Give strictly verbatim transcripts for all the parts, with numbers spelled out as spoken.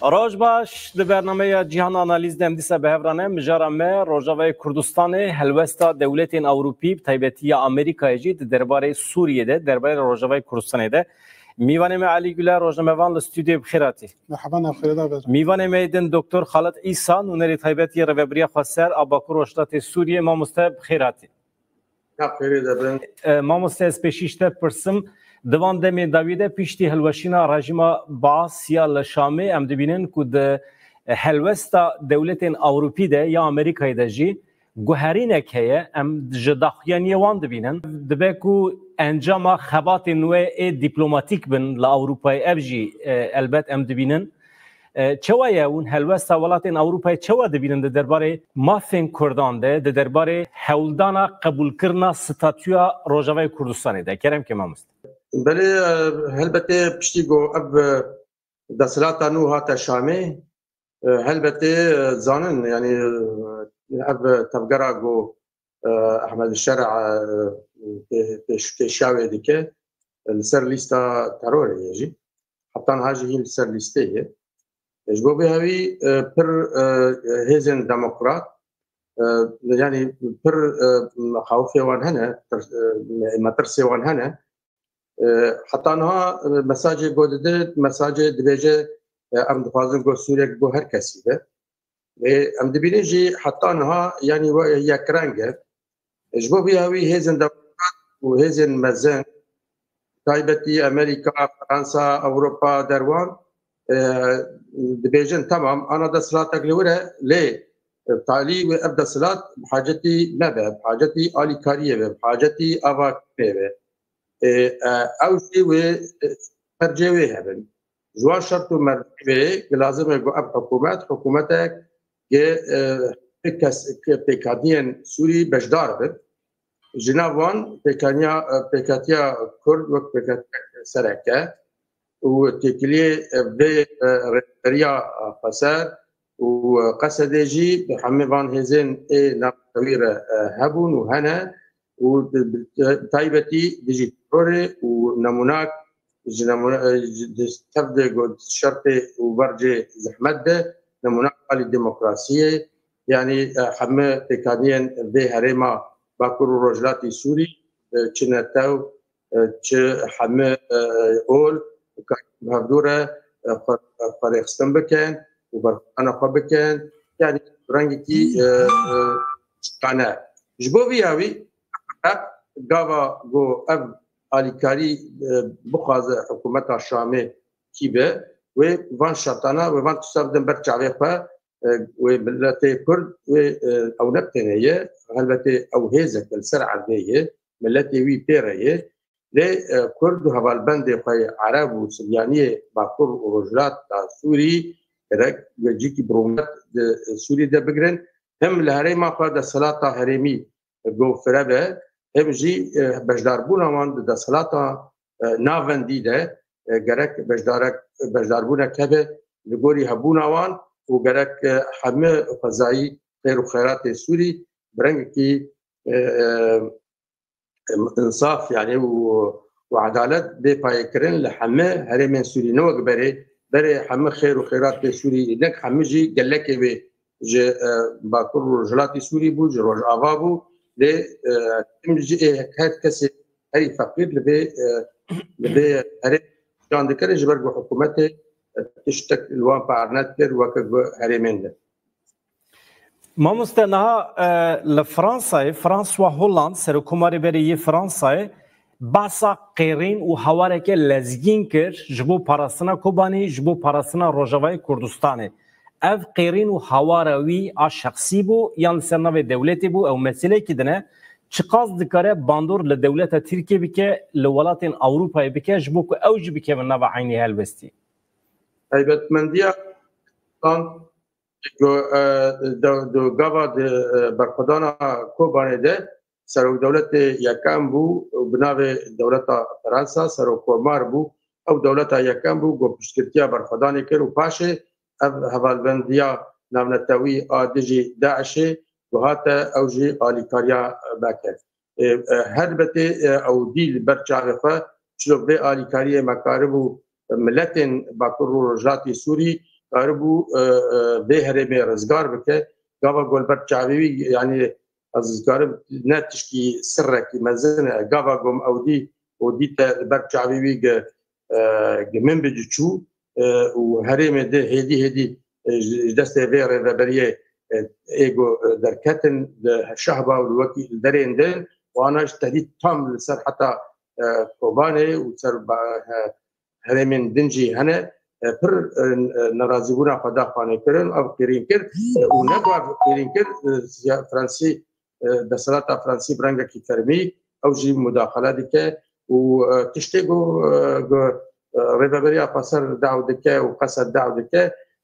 Roj baş, di bernameya Cîhan Analîz de em dîsa bi hev re ne. Mijara me Rojavayê Kurdistanê, helwesta dewletên Ewropî, bi taybetî ya Amerîkayê jî di derbarê Sûriyê de, derbarê Rojavayê Kurdistanê de. Mîvanê me Elî Guler, rojnamevan li stûdyoyê bi xêr hatî. Merhaba, nav xêrê de be. Mîvanê me din Doktor Xalid Îsa, nûnerê taybet yê Rêvebiriya Xweser a Bakur Rojhilatê Sûriyê, mamoste bi xêr hatî. Ya xêrê de bin. E, mamoste, ez pêşî ji te pirsim, di van demên dawî de piştî hilweşîna rejîma Baas ya li Şamê em dibînin ku di helwesta dewletên Ewropî de ya Amerîkayê de jî guherînek heye, em ji daxuyaniyê wan dibînin. Dibe ku encama xebatên wê ê dîplomatîk bin li Ewropayê, ev jî, e, elbet em dibînin. E, çawa ye hûn helwesta welatên Ewropayê çawa dibînin di derbarê mafên Kurdan de, di derbarê hewldana qebûlkirina statûya Rojavayê Kurdistanê de? Kerem ke mamoste. Belê, e, helbetê piştî ku ev, e, desthilata nû hate Şamê, e, helbetê, e, zanin, yanî, e, ev tevgera ku, e, Ehmed Şer'a, e, pê-, pêş-, pêşiya wê dike, e, li ser lîsta terorê ye jî. Heta niha jî hîn li ser lîstê ye. E, ji bo vê hewî, e, pir, e, hêzên demokrat, e, yanî pir, e, xewfê wan hene, tir-, e, metirsê wan hene. E, heta niha, e, mesajê ku dide, mesajê dibêje, e, em dixwazin ku Sûriyek bo her kesî be. Ê, em dibînin jî heta niha, yanî we yekreng e. Ji bo vî hewî hêzên demokrat û hêzên mezin, taybetî Amerîka, Fransa, Ewropa, derwan, e, dibêjin, temam, ana desthilatek li wir e, lê, e, talî wê ev desthilat bi hacetî me be, bi hacetî alîkariyê be, bi hacetî avakirê be. E, e, ew jî wê, e, mercê wê hebin. Ji wan şert û mercê wê lazim e ku ev hikûmet, hikûmetek ke, e, kes, ke pêkhatiyên Sûrî beşdar bin. Ji nav wan pêkhaniya, e, pêkhatiya Kurd wek pêkhatiyek sereke û têkiliyê, e, vê, e, rêveberiya, e, Xweser û, e, Qesedê jî bi hemî van hêzên ê navnetewî re, e, hebûn û hene û bi, bi, bi taybetî dijî terorê û nemûnak ji nemûne, e, ji, di tev de got şertê û vercê zehmet de nemûnak alî demokrasiyê, yanî, e, hemî pêkaniyên vê herêma Bakur û Rojhilatî Sûrî, e, çi netew, e, çi hemî, e, ol, bi hevdû re, e, xwe, xwe rêxistin bikin û berxwedana xwe bikin. Yanî rengekî, e, e, çikane. Ji bo vî hewî, gava ku ev alîkarî, e, bixwaze hikûmeta Şamê kî be, wê van şertana, wê van tişta bidin ber çavê xwe, e, wê miletê Kurd, wê, e, ew ne bi tenê ye, helbetê ew hêzek li ser erdê ye, miletê wî pê re ye. Lê, e, Kurd û hevalbendê xwe yê Ereb û Siryaniyê Bakur û Rojhilata Sûrî gerek wecîkî bi rûmet di Sûrî de bigirin. Hem li herêma xwe desthilata herêmî gofire be, hem jî, e, beşdarbûna wan di desthilata, e, navendî de, e, gerek beşdarek, beşdarbûnek hebe li gorî hebûna wan û gerek, e, hemî xwezayî xêr û xêratê Sûrî bi rengekî, e, e, insaf, yanî û, û edalet bê payê kirin li hemî herêmên Sûrî, ne wek berê. Berê hemî xêr û xêratê Sûrî, ne hemî jî gelekê wê ji, e, Bakur û Rojhilatê Sûrî bû, ji Rojava bû. Lê, e, tim jî ê her kesê herî feqîr li vê, e, li vê herê can dikire, ji ber ku hikûmetê, e, tiştek li wan pernedikir weke ku herêmên din. Mamoste, niha, e, li Fransayê, François Hollande, serokkomarê berê yê Fransayê, behsa qêrîn û hawareke lezgîn kir ji bo parastina Kobanî, ji bo parastina Rojavayê Kurdistanê. Ev qêrîn û hawara wî a şexsî bû yan li ser navê dewletê bû, ew meseleyekî din e. Çiqas dikare bandor li dewleta Tirkiyê bike, li welatên Ewropayê bike, ji bo ku ew jî bikevin nava eynî helwestî? Taybetmendiya Ku, e, de, di gava di, e, berxwedana Kobanê de serokdewletê yekem bû û bi navê dewleta Fransa serokkomar bû. Ew dewleta yekem bû ku piştgirtiya berxwedanê kir û paşê ev hevalbendiya navnetewî a dijî DAIŞê ku hate ew jî alîkariya, e, me kir. E, e, helbetê, e, ew dî li ber çavê xwe çilo vê alîkariyê me karibû, e, miletên Bakur û Rojhilatê Sûrî karibû e, e, vê herêmê rizgar bike. Gava gol ber çavê wî, yanî ez dikarim ne tişkî sirrekî mezin e. Gava gom ew dî û dîte li ber çavê wî gi, e, gi min bi çû, e, û herêmê di hêdî hêdî, e, ji, ji destê vê rêveberiyê, e, êgo, e, derketin li Şehba û li wekî li derên din, û ana ji tehdîd tam li ser heta, e, Kobanê û ser ba-, e, herêmên din jî hene, e, pir, e, e, nerazîbûna xwe daxuyanî kirin, ev qîrîn kir, e, û ne ku ev qîrîn kir, e, siya-, Fransî, e, desthilata Fransî bi rengekî fermî ew jî mudaxele dike û, e, tiştê ku, e, ku, e, Rêveberiya Xweser daw dike û Qesed daw dike,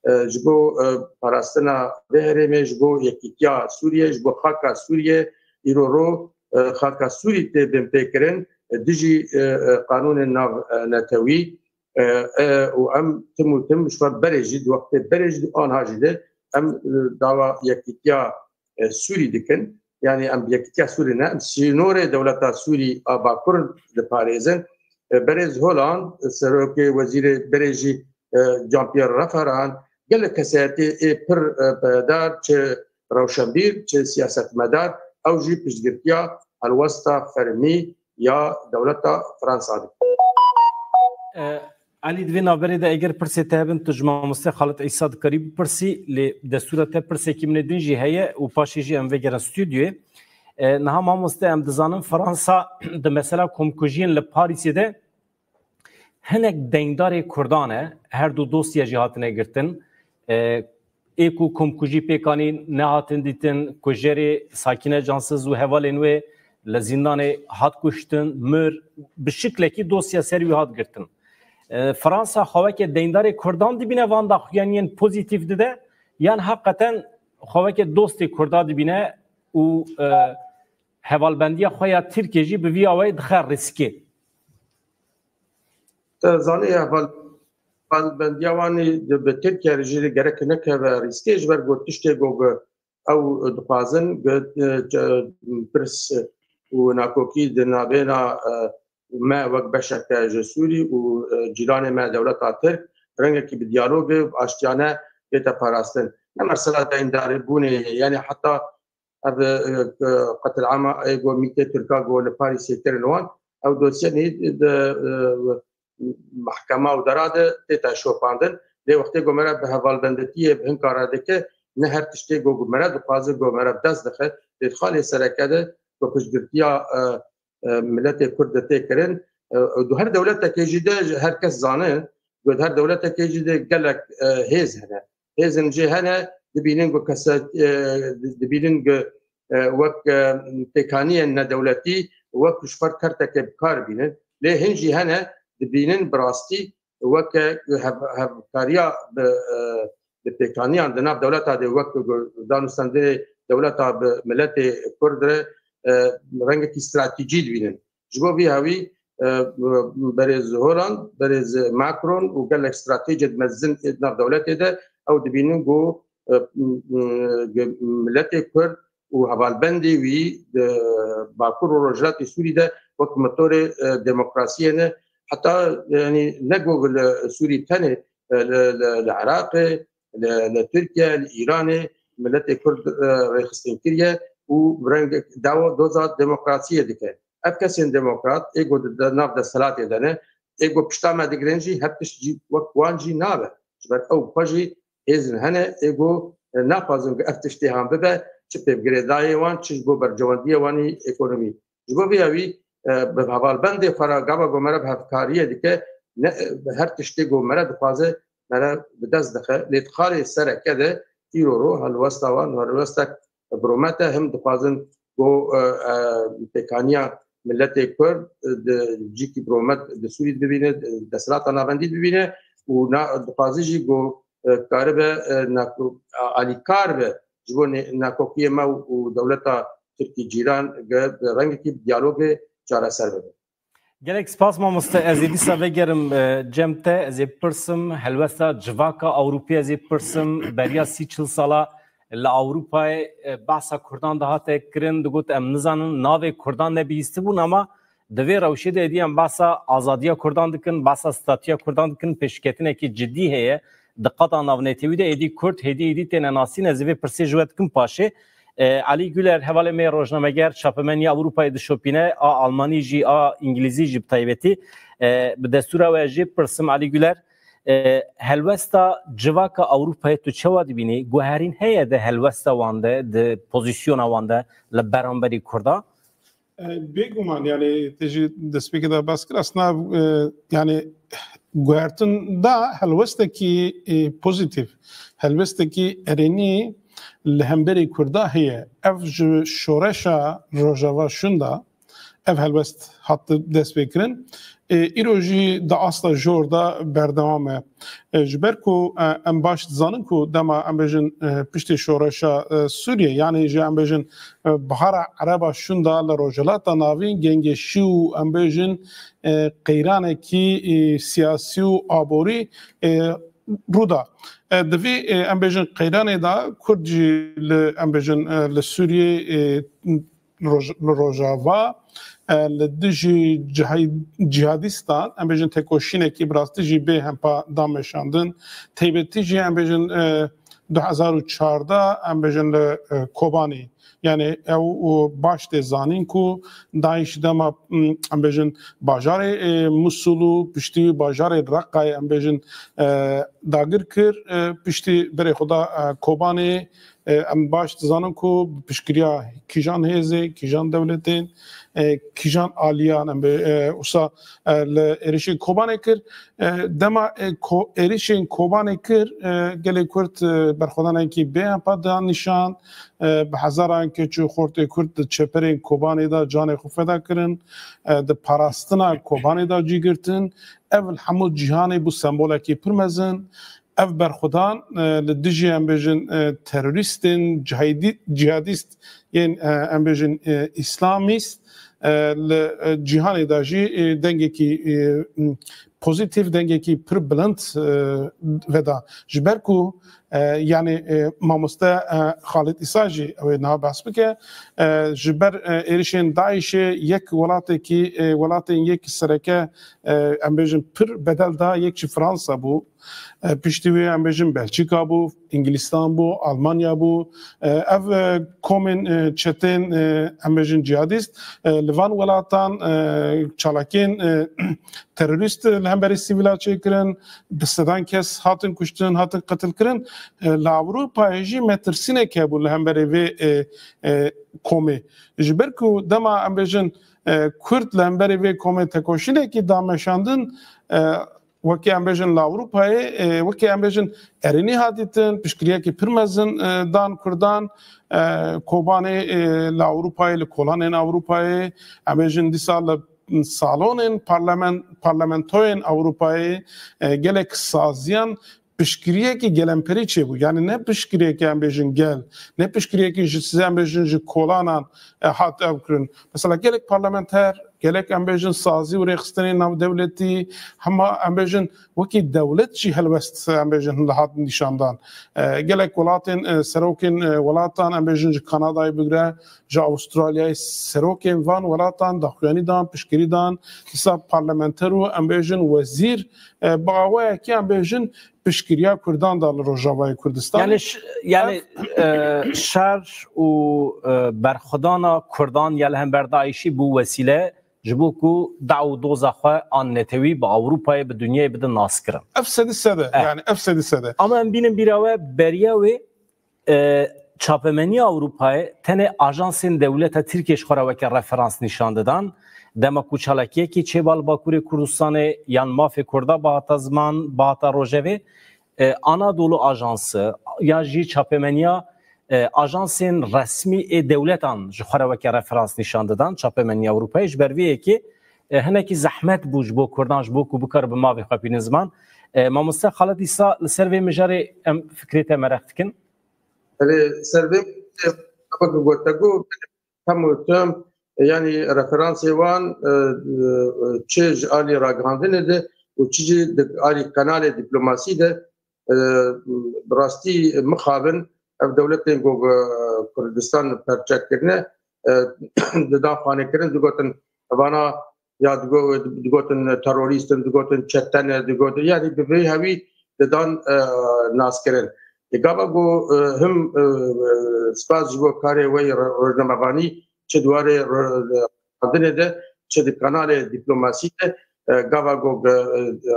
e, ji bo, e, parastina vê herêmê, ji bo yekîtiya Sûriyê, ji bo xaka Sûriyê, îro ro, e, xaka Sûrî tê binpêkirin, e, dijî, e, e, qanûnên nav, e, netewî, e, e, û em tim û tim ji xwe berê jî, di wextê berê jî, di anha jî de em, e, dawa yekîtiya, e, Sûrî dikin. Yanî em bi yekîtiya Sûrî ne, em sînorê dewleta Sûrî a Bakur diparêzin. E, berêz Holand, serokê wezîrê berê jî, e, Jean-Pierre Raffarin, gelek kesayetê ê pir, e, payedar, çi rewşenbîr, çi siyasetmedar, ew jî piştgirtiya helwesta fermî ya dewleta Fransa dikin. E, Elî, di vê navberê de eger pirsê te hebin, tu ji mamoste Xalid Îsa dikarî bipirsî, lê destûra te pirsekî min ê din jî heye û paşê jî em vegerin stûdyoyê. E, niha mamoste, em dizanin Fransa di mesela komkujiyên li Parîsê de hinek deyndarê Kurdan e, her du dosye jî hatine girtin. E, ê ku komkujî pêk anîn nehatin dîtin, kujerê Sakîne Cansiz û hevalên wê li zîndanê hat kuştin, mir, bi şiklekî dosya ser wî hat girtin. E, Fransa xwe weke deyndarê Kurdan dibîne van daxuyaniyên pozîtîf dide, yan heqeten xwe weke dostê Kurda dibîne û, e, hevalbendiya xwe ya Tirkiyê jî bi vî awayî dixe rîskê? Te zanî heval-, hevalbendiya wan ê di, bi Tirkiye re jî gerek nekeve rîskê, ji ber ku tiştê ku bi ew dixwazin, bi, e, ce-, pirs û nakokî di navêna, e, me wek beşeke ji Sûrî û, e, cîranê me dewleta Tirk rengekî bi diyalogê, aştiyane bête parastin. Ne mesela deyndarîbûnê ye, yanî heta ev, e, e, qetilama ê ku mîtê Tirka ku li Parîsê kirin wan, ew dosye nî di, e, mehkema û dera de tête şopandin. Lê wextê ku mere bi hevalbendetiyê bi hin kara dike, ne her tiştê ku mere dixwaze ku mere bi dest dixe, lê di xalê sereke de ku piştgirtiya, e, e, miletê Kurd de tê kirin. E, û di her dewletekê jî de her kes zane, ku di her dewletekê jî de gelek, e, hêz hene. Hêzên jê hene, dibînin ku kese, e, di-, dibînin ku, e, wek, e, pêkaniyên nedewletî, wek ji xwe kerteke bi kar bînin. Lê hin jî hene, dibînin bi rastî weke hev-, hevkariya bi, e, bi pêkaniyan di nav dewleta de wek danûstendinê dewleta bi miletê Kurd re, e, rengekî stratejî dibînin. Ji bo vî hawî, e, berêz Holand, berêz Macron û gelek stratejê mezin ê di nav dewletê de ew dibînin ku, e, m-, m-, miletê Kurd û hevalbendê wî di Bakur û Rojhilatê Sûrî de wek motorê, e, demokrasiyê ne. Heta, yanî ne ku li Sûrî tenê, e, li, li, li Iraqê, li, li Tirkiye, li Îranê miletê Kurd, e, rêxistin kiriye û bi rengek dawa doza demokrasiyê dike. Ev kesên demokrat ê ku di, di nav desthilatê de ne, ê ku pişta me digirin jî her tişt jî wek wan jî nabe. Ji ber ew xwe jî hêzin hene, ê ku, e, naxwazin ku ev tiştê han bibe, çi pê bi girêdayê wan, çi ji bo berjewendiyê wan î ekonomî. Ji bo vê yawî, e, bi hevalbendê xwe re gava ku mere bi hevkariyê dike, ne, e, her tiştê ku mere dixwaze, mere bi dest dixe. Lê di xalê sereke de îro ro helwesta wan, helwestek bi rûmet e, him dixwazin ku, e, e, pêkaniya miletê Kurd, e, di cîkî bi rûmet di Sûrî bibîne, di desthilata navendî bibîne û na-, dixwaze jî ku, e, karibe, e, nako-, a-, alîkar be ji bo nê-, nakokiyê me û dewleta Tirkî cîran ge-, bi rengekî diyalogê çareser bibe. Gelek spas mamoste. Ez ê dîsa vegerim, e, cem te, ez ê bipirsim, helwesta civaka Ewropî ez ê bipirsim, beriya sî çil sala li Ewropayê, e, behsa Kurdan dihate kirin, digot, em nizanin navê Kurdan nebihîstibûn, ama di vê rewşê de êdî em behsa azadiya Kurdan dikin, behsa statûya Kurdan dikin, pêşketinekî cidî heye. di qata navnetewî de êdî Kurd hêdî êdî têne nasîn. Ez ê vê pirsê ji we dikim paşê. E, Elî Guler, hevalê me rojnameger, çapemeniya Ewropayê dişopîne, a Almanî jî, a Îngilîzî jî bi taybetî. E, bi destûra we ez jê bipirsim, Elî Guler, e, helwesta civaka Ewropayê tu çawa dibînî? Guherîn heye di helwesta wan de, di pozîsyona wan de li beramberî Kurda? E, bêguman, yani, te jî destpêkê de behs kir. Aslında, e, yani, guhertin da helwestekî, e, pozîtîf, helwestekî erênî li hemberî Kurda heye. Ev ji şoreşa Rojava şûnda ev helwest hat destpêkirin. E, îro jî di asta jor de berdewam e. E, ji ber ku, e, em baş dizanin ku dema em bêjin, e, piştî şoreşa, e, Sûriyê, yanî jî em bêjin, e, Bihara Ereba şûnda li Rojhilata Navîn gengeşî û em bêjin, e, qeyranekî, e, siyasî û aborî, e, rû da. E, di vî, e, em bêjin qeyranê de Kurd jî li, em bêjin, e, li Sûriyê, e, Roj-, li Rojava, e, li dijî cihî-, cihadîstan, em bêjin têkoşînekî bi rastî jî bê hempa da meşandin. Taybetî jî em bêjin, e, du hezar û çardeh, em bêjin li, e, Kobanê. Yani ew û baş tê zanîn ku DAIŞ dema, m, em bêjin bajarê, e, Musul û piştî wî bajarê Reqayê em bêjin, e, dagir kir, e, piştî berê xwe da, e, Kobanê, e, em baş dizanin ku bi piştgiriya kîjan hêzê, kîjan dewletên, e, kîjan aliyan em bê, e, wisa, e, li êrişên Kobanê kir. E, dema, e, ko-, êrişên Kobanê kir, e, gelê Kurd, e, berxwedanekî bê hempa da nîşan, e, bi hezaran keç û xortê Kurd di çeperên Kobanê de canê xwe feda kirin, e, di parastina Kobanê de cî girtin. Ev li hemû cîhanê bû sembolekî pir mezin. Ev berxwedan, e, li dijî, em bêjin, e, terorîstên cihadî-, cihadîst yên, e, em bêjin, e, îslamîst, e, li, e, cîhanê de jî, e, dengekî, e, m, pozîtîf, dengekî pir bilind, e, veda. Ji ber ku, e, yani, e, mamoste, e, Xalid Îsa jî ew ê niha behs bike, e, ji ber, e, êrişên DAIŞê yek welatekî, e, welatên yek sereke, e, em bêjin pir bedel da, yek jî Fransa bû. E, piştî wê em bêjin Belçîka bû, Îngilîstan bû, Almanya bû. E, ev, e, komên, e, çetên, e, em bêjin cihadîst, e, li van welatan, e, çalakên, e, terorîst li hemberî sivîla çêkirin, bi sedan kes hatin kuştin, hatin qetilkirin. E, li Ewropayê jî metirsînek hebû li hemberî vê, e, e, komê. Ji ber ku dema em bêjin, e, Kurd li hemberî vê komê tekoşînekî da meşandin, e, wekî em bêjin li Ewropayê, e, wekî em bêjin erênî hat dîtin, piştgiriyekî pir mezin, e, dan Kurdan, e, Kobanê, e, li Ewropayê, li kolanên Ewropayê, em bêjin dîsa li salonên parlamen-, parlamentoyên Ewropayê, e, gelek saziyan piştgiriyekî gelemperî çêbû. Yani ne piştgiriyekî em bêjin gel, ne piştgiriyekî ji size em bêjin ji kolanan, e, hat ev kirin. Mesela gelek parlamenter, gelek em bêjin sazî û rêxistinên navdewletî, hema em bêjin wekî dewlet jî helwest em bêjin li hat nîşandan. E, gelek welatên, e, serokên, e, welatan em bêjin ji Kanadayê bigire, ji Avustralyayê serokên van welatan daxuyanî dan, piştgirî dan, dîsa parlamenter û em bêjin wezîr, e, bi awayekî em bêjin piştgiriya Kurdan da li Rojavayê Kurdistanê. Yani ş-, yani, e, şer û, e, berxwedana Kurdan ya li hember DAIŞî bû wesîle ji bo ku daw û doza xwe an netewî bi Ewropayê, bi dinyayê bidin naskirin. Ev sedî sede, Eh. yani ev sedî sede. Ama em bînin bîra we beriya wê, e, çapemeniya Ewropayê tenê ajansên dewleta Tirkiyê ji xwe re weke referans nîşan didan. Dema ku çalakiyekî çêba li Bakurê Kurdistanê yan mafê Kurda bihata ziman, bihata rojevê, e, Anadolu Ajansı ya jî çapemeniya, e, ajansên resmî ê dewletan ji xwe re weke referans nîşan didan çapemeniya Ewropayê. Ji ber vê yekê, e, hinekî zehmet bû ji bo Kurdan, ji bo ku bikar bi mafê xwe bînin ziman. E, mamoste Xalid Îsa, li ser vê mijarê em fikrê te mereq dikin. Erê, ser vê, e, wek gote ku, hemû tim, yanî referansê wan, e, e, çi ji alî ragihandinê de û çi jî di alî kanalê dîplomasî de, e, bi rastî mixabin ev dewletên ku bi Kurdistan perçe kirine, e, didan xanê kirin, digotin vana ya digo-, digotin terorîst in, digotin çete ne, digotin, yanî bi vê hewî didan e, naskirin. Ê gava ku e, him e, e, spas ji bo karê wê ro- rojnamevanî çi di warê ro- xwendinê de çi di kanalê dîplomasî de e, gava ku e,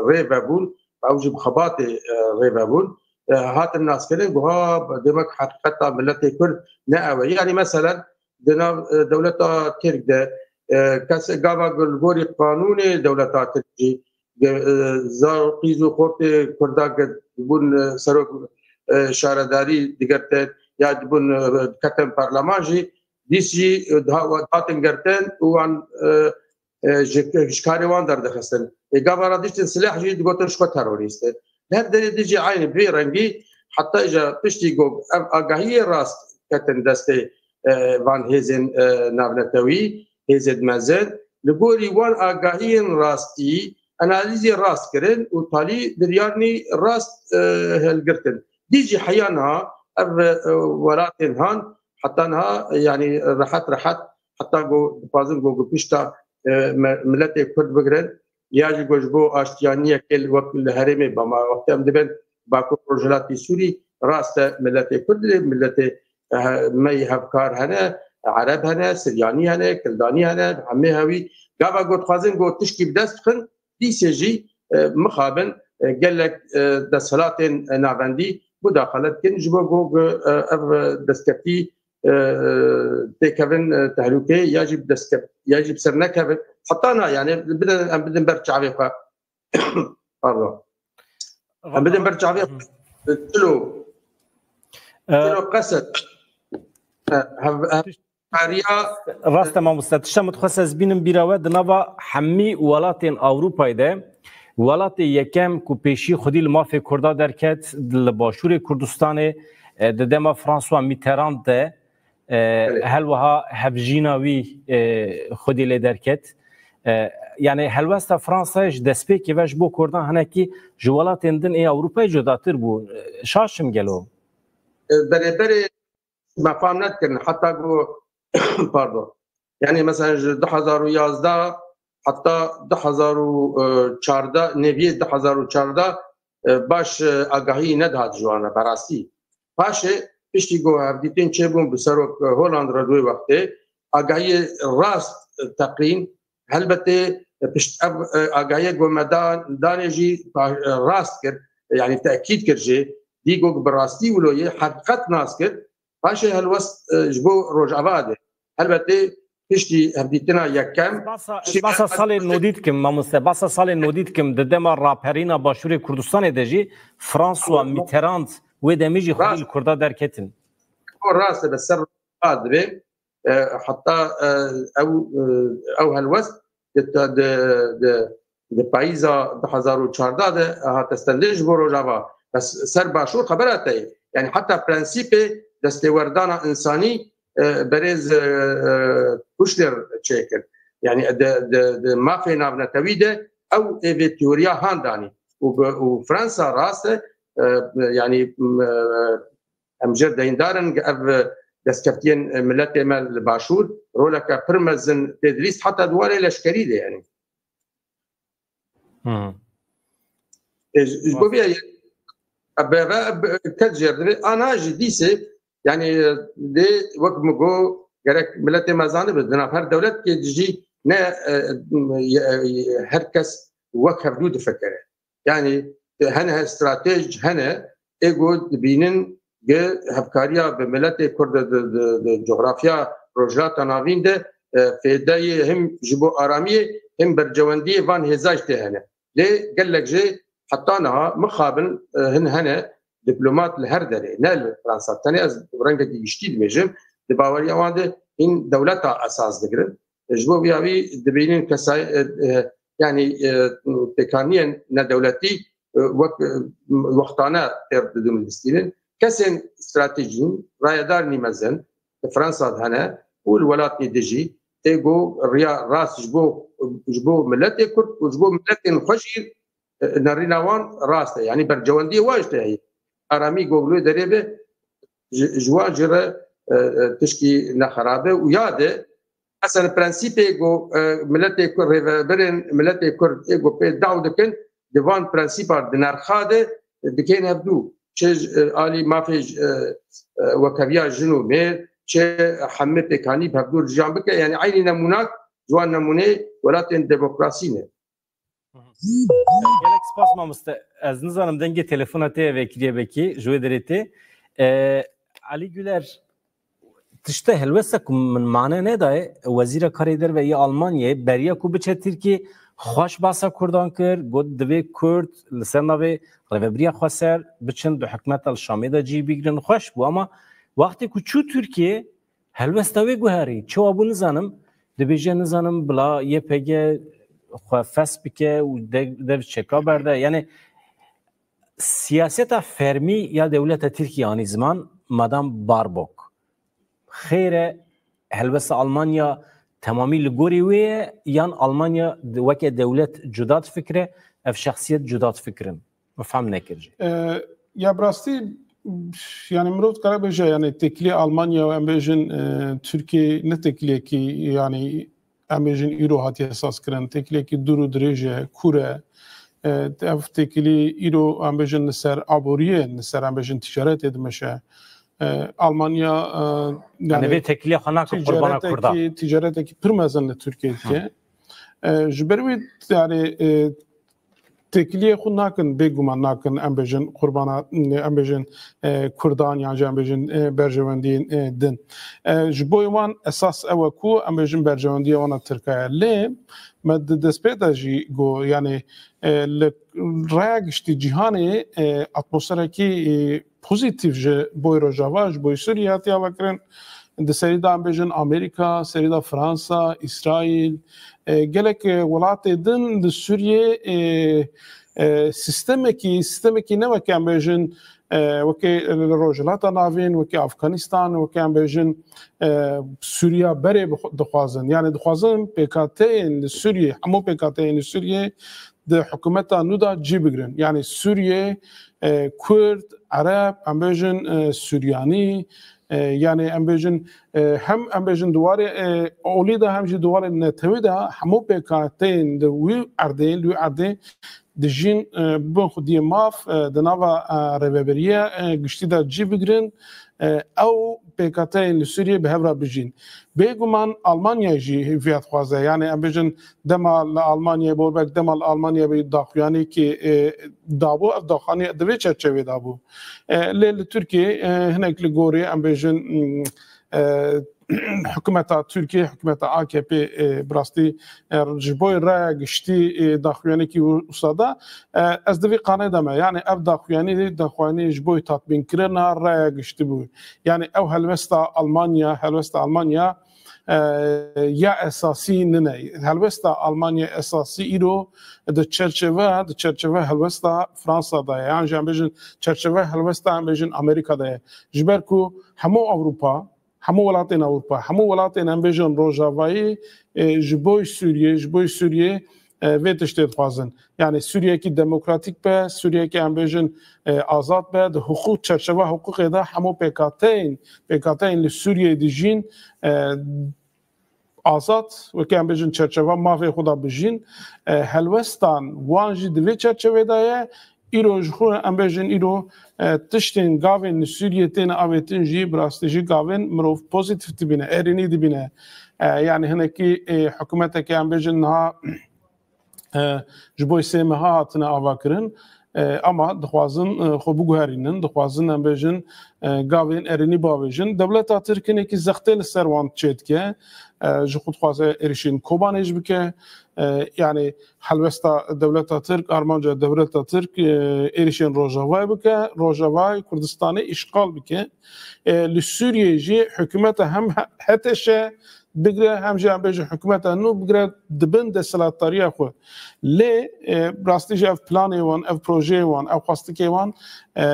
rê vebûn, ew jî bi xebatê e, rê vebûn, e, hatin naskirin, guha demek heqîqeta miletê Kurd ne ew e. Yanî meselen di nav e, dewleta Tirk de e, kes gava li gorî qanûnê dewleta Tirk jî e, zar qîz û xortê Kurda ke dibûn e, serok e, şaredarî digirtin ya dibûn e, diketin parleman jî dîs jî e, diha- hatin girtin û wan e, e, ji, ji karê wan derdixistin. Ê gava re diştin silah jî digotin ji xwe terorîst e. Li her derê dijî eynî vê rengî heta îja piştî ku ev agahiyê rast ketin destê e, van hêzên e, navnetewî, hêzên mezin. Li gorî wan agahiyên rastî, analîzê rast kirin û talî biryarnî rast e, hilgirtin. Dijî heya niha ev e, welatên han heta niha yanî rehet rehet heta ku dixwazin ku bi pişta e, me- miletê Kurd bigirin ya jî ku ji bo aştiyaniyekê li wek li herêmê bama wextê em dibin Bakur Rojhilatî Sûrî rast e miletê Kurd e, miletê e, me yê hevkar hene, Ereb hene, Siryanî hene, Kildanî hene, hemê hewî gava ku dixwazin ku tişkî bi dest bixin, dîsê jî e, mixabin e, gelek e, desthilatên e, navendî mudaxalet dikin ji bo ku e, ev e, destkeftî e, têkevin e, tehlûkeyê ya jî bi destkev ya jî bi ser nekevin. Heta na yani bidin em bidin ber çavê xwe. Pardon. Em bidin ber çavê xwe. Çilo. Çilo qesed. Hev- hev- Heriya Rast e mamoste. Tişta min dixwest ez bînim bîra we, di nava hemî welatên Ewropayê de welatê yekem ku pêşî xwedî li mafê Kurda derket, li Başûrê Kurdistanê, e, di dema François Mitterrand de, e, Belê. Helweha hevjîna wî, e, xwedî lê derket. E, yani helwesta Fransayê ji destpêkê ve ji bo Kurdan hinekî ji welatên din ê Ewropayê cudatir bû. E, şaş im gelo? E, berê berê me fam nedikirin heta ku pardon. Yani mesela ji du hezar û yazdeh heta du hezar û çardeh, neviyê du hezar û çardeh e, baş e, agahî nedihat ji wan re berastî. Paşê piştî ku hevdîtin çêbûn bi serok e, Holland re di wê wextê agahiyê rast e, teqîn, helbetê e, pişt ev e, agahiyê ku me da- danê jî pa- e, rast kir, yani tekîd kir jê, dî ku bi rastî wilo yê heqîqet nas kir, paşê helwest e, ji bo Rojava de. Helbetê piştî hevdîtina yekem, Basa, piştî basa salê nodî dikim, mamoste, basa salê nodî dikim, di dema raperîna Başûrê Kurdistanê de jî François Mitterrand wê demê jî xwedî Rast. li Kurda derketin. O rast e, bi ser Rojava dibê, e, heta e, ew, e, ew helwest di, di, di, di payîza du hezar û çardeh de hate stendê ji bo Rojava. Bes ser Başûr xebera te ye. Yani heta prensîpê destêwerdana însanî e, berêz e, e, Kushner çêkir. Yani di, di, di mafê navnetewî de ew ê vê teoriya han danî. Û bi- û Fransa rast e, e, yani m- e, em jê deyndar in, ev destkeftiyên miletê me li Başûr roleke pir mezin tê dilîst, heta di warê leşkerî de yani. Hmm. E, ji ji bo vê ye, e, be- be- be- kes jê re divê, ana jî dîsê, yani dê wek min got, gerek miletê me zanibe, di nav her dewletkê de jî ne e, e, e, her kes wek hevdû difikire. Yani hene stratej hene, ê ku dibînin ge hevkariya bi miletê Kurd di, di, di coğrafya Rojhilata Navîn de e, fêdeyê him ji bo aramiyê him bercewendiyê van hêza jî tê hene. Lê gelek jê heta niha mixabin e, hin hene diplomat li her derê, ne li Fransa. Tenê ez rengekî giştî dibêjim, di baweriya wan de hîn dewleta esas digirin. Ji bo vêya wî dibînin kesay, e, e, yani e, pêkaniyên nedewletî e, wek e, wextane têr didin distînin. Kesên stratejîn, rayedarnî mezin, di Fransa de hene û li welatê dijî ê ku riya rast ji bo, ji bo miletê Kurd û ji bo miletên xwe jî e, nerîna wan rast e. Yani bercewendiyê wan jî tê heye. Aramî ku li wê derê be ji, ji wan jî re e, e, tişkî ne xerab e û ya de, esen prensîpê ku e, miletê Kurd, rêveberên miletê Kurd ê ku pê daw dikin, di van prensîpa di nerxa de dikeyên hevdû, çi ji, e, alî mafê ji, e, e, wekeviya jin û mêr, çi hemî pêkanî bi hevdû rijan bike, yanî eynî nemûnak, ji wan nemûneyê welatên demokrasî ne. Gelek spas mamoste. Ez nizanim dengê telefona te vekiriye belkî ji wê derê tê. E, Elî Güler, tişte helwesta ku min mane nedaye, Wezîra Karê Derve yê Almanyayê beriya ku biçe Tirkiyê xweş basa Kurdan kir, got divê Kurd li ser navê rêvebiriya xweser biçin di hikûmeta li Şamê de cî bigrin, xweş bû. Ama wextê ku çû Tirkiyê, helwesta wê guherî. Çawa bû nizanim, dibêje nizanim bila Y P G xwe fes bike û de-, dev çeka berde. Yani siyaseta fermî ya dewleta Tirkiyê anî ziman Madam Baerbock. Xêr e, helwesta Almanya temamî li gorî wê ye, yan Almanya weke dewlet cuda difikire, ev şexsiyet cuda difikirin? Min fehm nekir jî. E, ya bi rastî, yani mirov dikare bêje, yani têkilî Almanya û em bêjin, e, Tirkiye ne têkiliyekî, yani em bêjin îro hatiye sazkirin, têkiliyekî dûr û dirêj e, kûr e. E, ev têkilî îro em bêjin li ser aboriyê, li ser em bêjin ticaretê dimeşe. E, Almanya, e, yani, yani vê têkiliya xwe nake qurbana Kurdan. Ticaretekî, ticaretekî pir mezin li Tirkiye dike. E, ji ber wî, yani, e, têkiliyê xwe nakin, bêguman nakin, em bêjin qurbana, em bêjin, e, Kurdan yan jî em bêjin, e, berjewendiyên, e, din. E, ji bo wan esas ew e ku em bêjin berjewendiya wana Tirka ye. Lê me di destpê de jî got, yani, e, li raya giştî cîhanê, e, atmosferekî, e, pozîtîf ji bo Rojava, ji bo Sûriye hatiye vekirin. Di serî de em bêjin Amerîka, serî de Fransa, Îsraîl, e, gelek, e, welatê din di Sûriyê, e, e, sîstemekî, sîstemekî ne weke em bêjin, e, weke li Rojhilata Navîn, weke Afganistan, weke em bêjin, e, Sûriya berê bixwe-, dixwazin. Yani dixwazin P K T'yên li Sûriyê, hemû P K T'yên li Sûriyê di hikûmeta nû de cî bigrin. Yani Sûriyê, e, Kurd, Ereb, em bêjin, e, Suryanî, e, yani em bêjin, e, hem em bêjin di warê, e, olî de hem jî di warê netewî de hemû P K T'yên di wî erdê, li wî erdê dijîn, e, bin xwediyê maf, e, di nava, e, rêveberiye, e, giştî de cî bigrin, e, ew P K T'yên li Sûriyê bi hev re bijîn. Bêguman Almanya jî vê dixwaze. Yani em bêjin dema li Almanyayê, Bobek dema li Almanyayê bû daxuyanî ki, e, dabû, ev daxuyanî di vê çerçevê de bû. E, lê li Tirkiyê, e, hinek li gorî em bêjin, mm, e, hikûmeta Tirkiyê, hikûmeta A K P, e, bi rastî, e, ji bo raya giştî, e, daxuyanekî wisa da, e, ez di vî qanê de me. Yani ev daxuyanî, daxuyanî ji bo tatbînkirina raya giştî bû. Yani ew helwesta Almanya, helwesta Almanya, e, ya esasî nine. Helwesta Almanya esasî îro di çerçeve, di çerçeve helwesta Fransa de ye. Yan jî em bêjin çerçeve helwesta em bêjin Amerîka de ye. Ji ber ku hemû Ewropa, hemû welatên Ewropa, hemû welatên em bêjin Rojavayî, e, ji bo Sûriyê, ji bo Sûriyê, e, vê tiştê dixwazin. Yani Sûriyekî demokratîk be, Sûriyekî em bêjin, e, azad be, di hiqûq, çerçeva hiqûqê de hemû P K T'yên, P K T'yên li Sûriyeyê dijîn, e, azad, weke em bêjin çerçeva mafê xwe de bijîn. E, helwestan wan jî di vê çerçevê de ye. Îro ji xwe em bêjin îro, e, tiştên gavên li Sûriyê têne avêtin jî bi rastî jî gavên mirov pozîtîf dibîne, erênî dibîne. E, yani hinekî, e, hikûmeteke em bêjin niha, e, ji bo sê meha hatine avakirin. E, ama dixwazin, e, xwe biguherînin, dixwazin em bêjin, e, gavên erênî bavêjin. Dewleta Tirk hinekî zextê li ser wan çêdike. E, ji xwe dixwaze êrişên Kobanê jî bike. E, yani helwesta dewleta Tirk, armanca dewleta Tirk, e, êrişên Rojavayê bike, Rojavayê Kurdistanê îşxal bike. E, li Sûriyê jî hikûmeta hem H T Ş bigire, hem jî em bêjin hikûmeta nû bigire di bin desthilatdariya xwe. Lê, e, rastî jî ev planê wan, ev projeyê wan, ev xwestikê wan, e,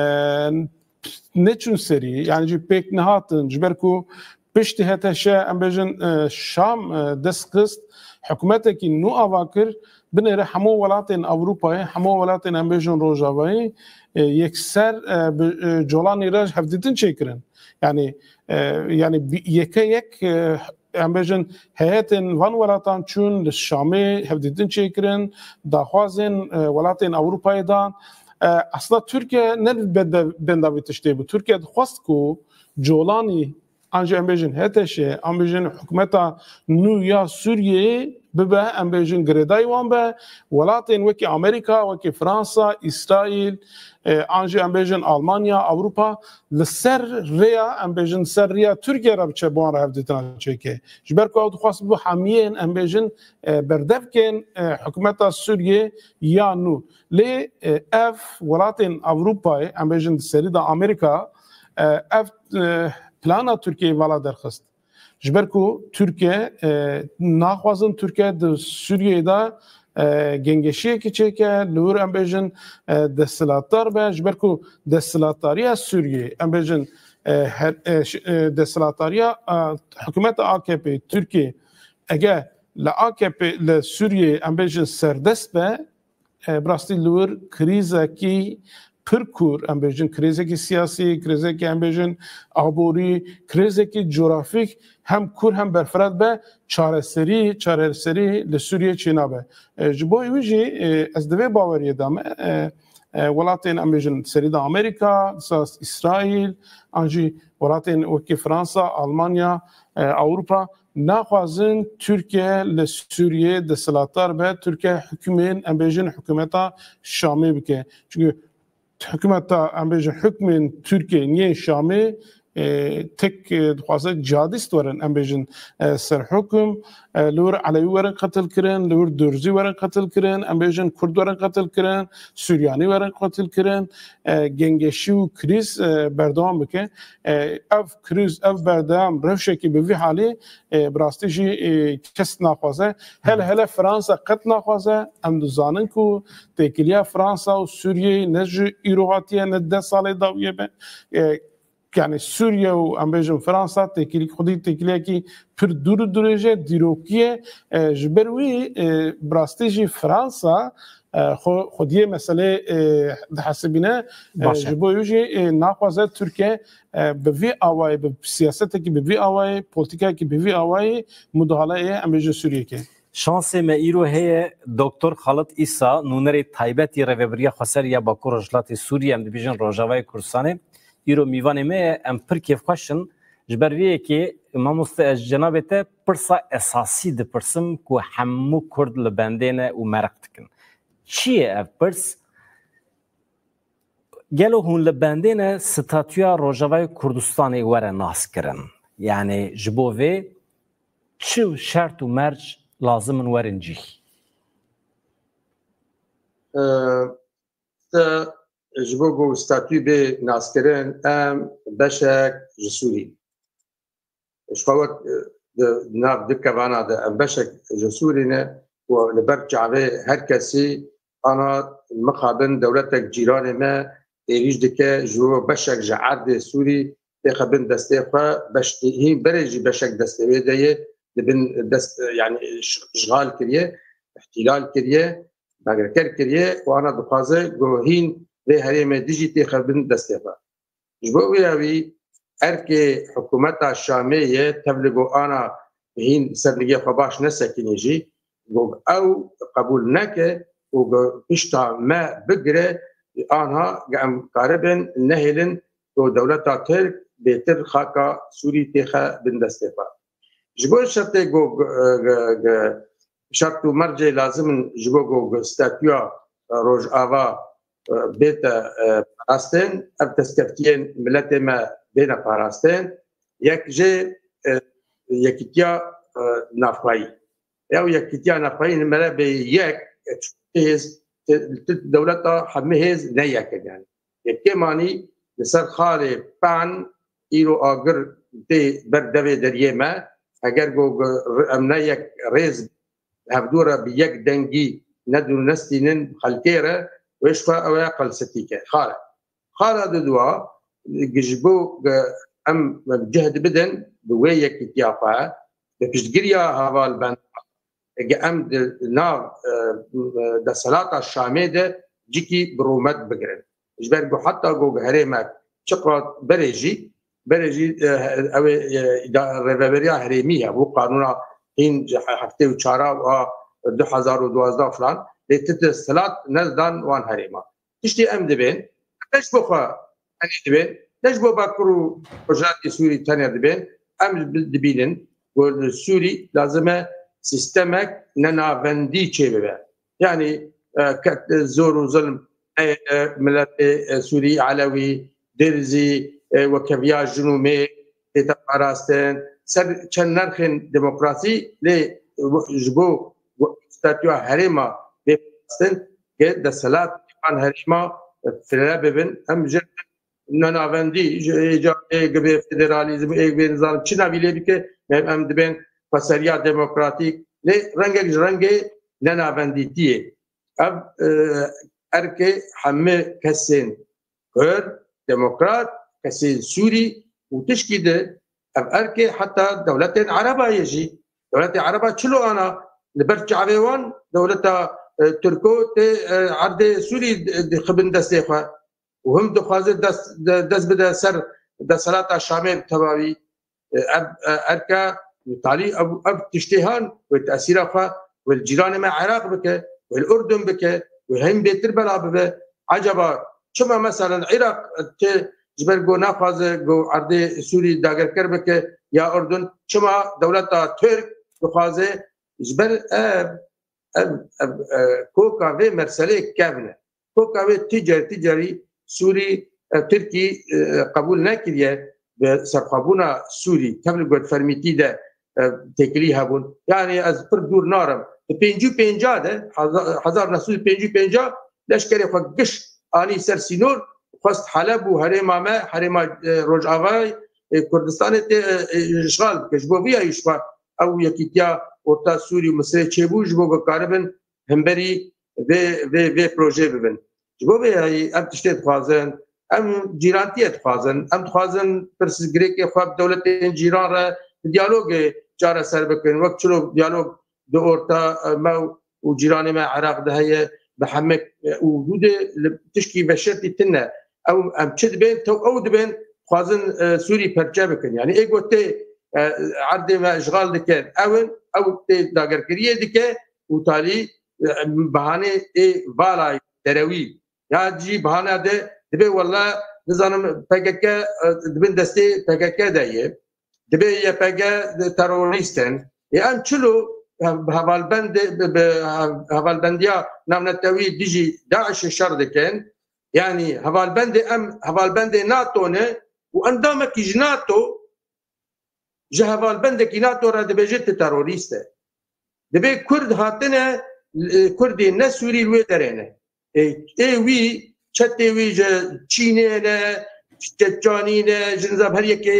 neçûn serî, yani jî pêk nehatin, ji ber ku piştî H T Ş, em bêjin, e, Şam, e, dest xist, hikûmetekî nû ava kir, binêre hemû welatên Ewropayê, hemû welatên em bêjin Rojavayê, e, yekser, e, bi, e, colanî re hevdîtin çêkirin. Yani, e, yani bi-, yeke yek, e, em bêjin heyetên van welatan çûn li Şamê hevdîtin çêkirin, daxwazên, e, welatên Ewropayê dan. E, esla Tirkiye ne li bende-, benda vê tiştê bû. Tirkiye dixwest ku Colanî, an jî em bêjin H T Ş, an bêjin hikûmeta nû ya Sûriyeyê bibe, em bêjin girêdayî wan be, welatên wekî Amerîka, wekî Fransa, Îsraîl, e, an jî em bêjin Almanya, Ewropa, li ser rêya, em bêjin, ser rêya Tirkiye re biçe, bi wan re hevdîtina çêke. Ji ber ku ew dixwest bû hemiyên, em bêjin, e, berdevkên, e, hikûmeta Sûriyê ya nû. Lê, e, ev welatên Ewropayê, em bêjin di serî de Amerîka, e, ev, e, plana Tirkiyeyê vala derxist. Ji ber ku Tirkiye, e, naxwazin Tirkiye di Sûriyeyê de, e, gengeşiyekî çêke, li wir em bêjin, e, desthilatdar be, ji ber ku desthilatdariya Sûriyeyê, em bêjin, e, her, e, ş-, e, desthilatdariya, e, hikûmeta A K P Tirkiye, eger li A K P, li Sûriyeyê, em bêjin serdest be, e, bi rastî li wir krîzekî pir kûr, em bêjin krîzekî siyasî, krîzekî, em bêjin, aborî, krîzekî cografîk hem kûr hem berfireh be, çareserî, çareserî li Sûriyê çênabe. E, ji bo wî jî, e, ez di vê baweriyê de me, e, e, welatên, em bêjin, serî de Amerîka, dîsa Îsraîl, an jî welatên wekî Fransa, Almanya, e, Ewropa, naxwazin Tirkiye li Sûriyê desthilatdar be, Tirkiye hikûmên, em bêjin, hikûmeta Şamê bike. Çimkî hikûmeta, em bêjin, hikûmên Tirkiye yên Şamê, e, tek, e, dixwaze cihadîst werin, em bêjin, e, ser hikûm, e, li wir Elewî werin qetil kirin, li wir Durzî werin qetil kirin, em bêjin, Kurd werin qetil kirin, Suryanî werin qetil kirin, e, gengeşî û krîz, e, berdewam bike. E, ev krîz, ev berdewam rewşekî bi vî halî, e, bi rastî jî, e, kes naxwaze. Hele hele Fransa qet naxwaze. Em dizanin ku têkiliya Fransa û Sûriyeyê ne ji îro hatiye, ne deh salê dawiyê be. E, yani Sûriye û, em bêjin, Fransa têkilî, xwedî têkiliyekî pir dûr û dirêj e, dîrokî ye. E, ji ber wî, e, bi rastî jî Fransa, e, xwe, xwediyê meselê, e, dihesibîne. E, Baş e. Ji bo wî jî, e, naxwaze Tirkiye, e, bi vî awayê, bi siyasetekî bi vî awayê, polîtîkayekî bi vî awayê mudahaleyê, em bêjin, Sûriyeyê ke. Şansê me îro heye Doktor Xalid Îsa, nûnerê taybet yê Rêveberiya Xweser ya Bakur Rojhilatê Sûriyê, em dibêjin Rojavayê Kurdistanê. Îro mîvanê me ye, em pir kêfxweş in. Ji ber vê yekê, mamoste, ez ji cenabê te pirsa esasî dipirsim ku hemû Kurd li bendê ne û mereq dikin. Çi ye ev pirs? Gelo hûn li bendê ne statûya Rojavayê Kurdistanê were naskirin? Yani ji bo vê çi şert û merc lazim in werin cîh? E, te ji bo ku statû bê naskirin, em beşek ji Sûrî. Ji xwe wek, e, di nav du kevana de em beşek ji Sûrî ne û li ber çavê her kesî ana mixabin dewletek cîranê me êrîş dike, ji bo beşek ji erdê Sûrî têxe bin destê xwe, beş, hîn berê jî beşek destê wê de ye, di bin dest, yani, iş-, işgal kiriye, îhtîlal kiriye, dagirker kiriye û ana dixwaze ku hîn vê herêmê dijî têxe bin destê xwe. Ji bo vê ya wî erkê hikûmeta Şamê ye, tevli ku ana hîn sernigê xwe baş nesekinî jî, ku ew qebûl neke û ku pişta me bigire, anha em karibin nehêlin ku dewleta Tirk bêtir xaka Sûrî têxe bin destê xwe. Ji bo şertê ku, e, e, e, şert û mercê lazim in ji bo ku statûya Rojava, e, bête, e, parastin, ev destkeftiyên miletê me bêne parastin. Yek jê, e, yekîtiya, e, navxweyî. Ew yekîtiya navxweyî nimere bê yek, e, hêz, tu, tu dewleta hemî hêz ne yek e yani. Yekê manî li ser xalê pan îro agir tê ber devê deriyê me. Eger ku em ne yek rêz hevdû re bi yek dengî nedûnestînin xelkê re, wê ji xwe ew ya qelsitî ke. Xal e. Xala didua, ji bo em cihd bidin bi wê yekîtiya xwe, bi piştgiriya hevalbend, em di nav, e, e, desthilata Şamê de cikî bi rûmet bigirin. Ji ber ku heta ku herêmek çiqas berê jî, berê jî, e, ew ê, e, îda-, rêveberiya herêmî hebû, qanûna hîn heftê û çar a du hezar û duwazdeh filan, lê ti desthilat nedidan wan herêma. tiştê em dibên, ne ji bo xwe tenê dibên, ne ji bo Bakur û Rojhilatê Sûrî tenê dibên, em bi-, dibînin ku li Sûrî lazim e sîstemek nenavendî çêbibe. Yanî, e, ke-, zor û zilm, e, e, miletê, e, Sûrî, Elewî, Dirzî, e, wekeviya jin û mêr tête parastin, ser çend nerxên demokrasî lê ji bo statûya herêma bê parastin, ke desthilat van herêma fire bibin, em ji nenavendî, ji ê ca ê gibê federalîzm, ê gibê nizanim çi navî lê bike, em, em dibên xweseriya demokratîk, lê rengek ji rengê nenavendîtiyê. Ev, e, erkê hemî kesên Kurd, demokrat, kesên Sûrî û tişkî di ev erkê heta dewletên Ereba ye jî. Dewletê Ereba çilo ana li ber çavê wan dewleta, e, Tirko tê, e, erdê Sûrî di-, dixibin destê xwe. Û him dixwaze dest, de-, dest bide ser desthilata Şamê bi tevawî. E, ev, e, erka talî ev, ev tiştê han wê tesîra xwe wê li cîranê me Iraq bike, wê li Urdun bike, wê hîn bêtir bela bibe. Ecaba çima meselen Iraq ti ji ber ku naxwaze ku erdê Sûrî dagerker bike ya Urdun, çima dewleta Tirk dixwaze ji ber ev, ev, ev, e, koka vê merselê kevn e. Koka wê ti car, ti carî Sûrî, e, Tirkî, e, qebûl nekiriye bi serxwebûna Sûrî, tev li got fermîtî de, e, têkilî hebûn. Yanî ez pir dûr narim. Di pêncî û pênca de, heza-, hezar neh sed û pêncî û pênca leşkerê xwe giş anî ser sînor, xwest Heleb û herêma me, herêma, e, Rojavayê, e, Kurdistanê tê, e, e, îşxal bike. Ji bo vî ya jî ji xwe ew yekîtiya Orta Sûrî û Misirê çêbû, ji bo ku karibin hemberî vê, vê, vê projeyê bibin. Ji bo vê yayî em tiştê dixwazin, em cîrantiyê dixwazin, em dixwazin pirsgirêkê xwe bi dewletên cîran re bi diyalogê çareser bikin. Wek çilo diyalog di orta, e, me û cîranê me Iraq de heye, bi hemik, e, û dû de li tişkî veşertî tune. Ew, em çi dibên, tew ew dibên, dixwazin, e, Sûrî perçe bikin. Yanî ê ku tê, e, erdê me îşxal dikin, ew in, ew tê dagerkiriyê dike û talî, e, behanê ê vala derewî. Ya jî bahane de dibe wella nizanim P K K, e, di bin destê P K K de ye. Dibe Y P G de terorîst in. Ê em çilo hev-, hevalbendê, bi, bi hev-, hevalbendiya navnetewî dijî DAIŞê şer dikin? Yanî hevalbendê em, hevalbendê NATO ne û endamekî ji NATO ji hevalbendekî NATO re dibêje tu terorîst e. Dibê Kurd hatine, e, Kurdê ne Sûrî li wê derê ne. Ê, ê wî, çetê wî ji Çînê ne, ji Çeçanî ne, ji nizam her yekê,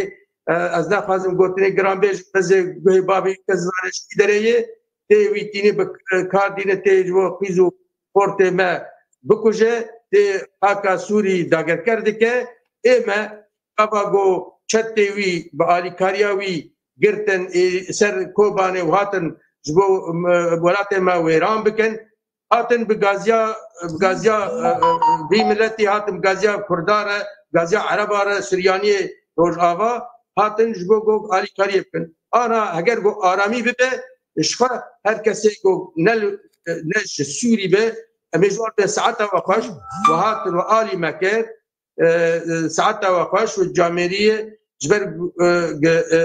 e, ez naxwazim gotinê giran bêjim, ez ê guhê bavê kes zane ji kî derê yê. Tê wî tînî bi, e, kar dîne, tê ji bo qîz û xortê me bikuje, tê xaka Sûrî dagerker dike. Ê me, gava ku çetê wî bi alîkariya wî girtin, ê, ser Kobanê û hatin ji bo, e, welatê me wêran bikin. Hatin bi gaziya, bi gaziya, e, e, vî miletî hatin bi gaziya Kurda re, gaziya Ereba re, Suryaniyê Rojava hatin ji bo ku alîkariyê bikin. Ana heger ku aramî bibe, ji xwe her kesê ku ne li, ne ji Sûrî be, em ê ji wan be saeta we xweş, we hatin we alî me kir, e, e, saeta we xweş û camêriyê ji ber, e, ge-, e,